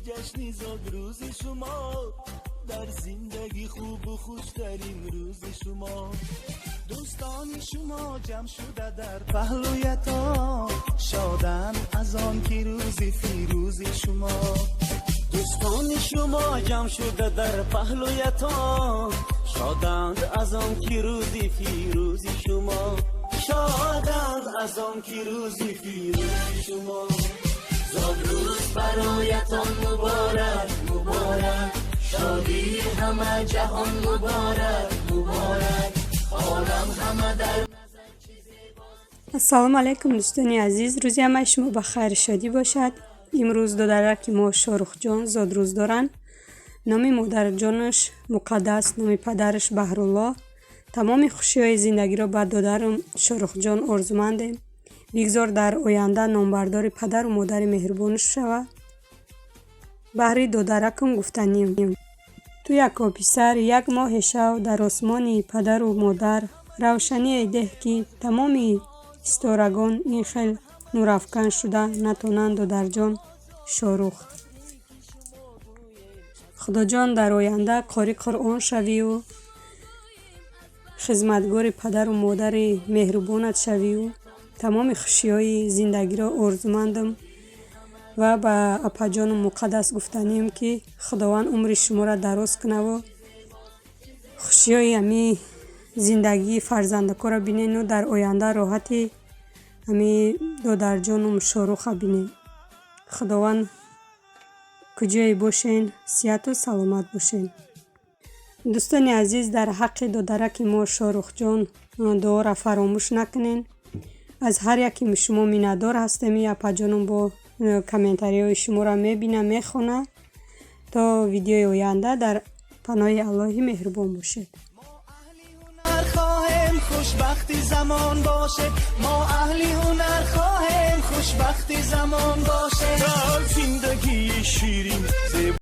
Ҷашни зодрӯзи шумо, дар зиндагӣ хубу хуштарин рӯзи шумо. Дӯстони шумо ҷамъ шуда дар паҳлӯятон, шоданд аз он ки рӯзи фирӯзи шумо. Дӯстони шумо ҷамъ шуда дар паҳлӯятон, шоданд аз он ки рӯзи фирӯзи шумо, шоданд аз он ки рӯзи фирӯзи шумо. Зодрӯз бароятон муборак, муборак, шодии ҳама ҷаҳон муборак, муборак, олам ҳама дар Ассалому алайкум, дӯстони азиз! Рӯзи ҳамаи шумо ба хайру шодӣ бошад. Имрӯз додараки мо Шоҳрухҷон зодрӯз доранд. Номи модарҷонаш Муқаддас, номи падараш Баҳруллоҳ. Тамоми хушиҳои зиндагиро ба додарам Шоҳрухҷон орзумандем. Бигзор дар оянда номбардори падару модари меҳрубонаш шавад. Баҳри додаракам гуфтаним: ту яко писар, як моҳе шав дар осмони падару модар, равшание деҳ, ки тамоми ситорагон ин хел нурафкан шуда натонанд. Додарҷон Шоҳрух, Худоҷон, дар оянда қори Қуръон шавию хизматгори падару модари меҳрубонат шавию тамоми хушиҳои зиндагиро орзумандам. Ва ба апаҷону Муқаддас гуфтанем, ки Худованд умри шуморо дароз кунаву хушиҳои ҳами зиндагии фарзандаконро бинену дар оянда роҳати ҳами додарҷону Шоҳруха бинем. Худованд, куҷое бошен, сиҳату саломат бошен. Дӯстони азиз, дар ҳаққи додараки мо Шоҳрухҷон дуоро фаромӯш накунен. Аз ҳар яке шумо миннатдор ҳастем. Апаҷонам бо комментариҳои шуморо мебина, мехона. То видеои оянда дар паноҳи Аллоҳи меҳрубон бошед. Хоҳем, хушбахти замон бошед. Мо аҳли ҳунар хоҳем, хушбахти замон бошед. Дар зиндагии ширин.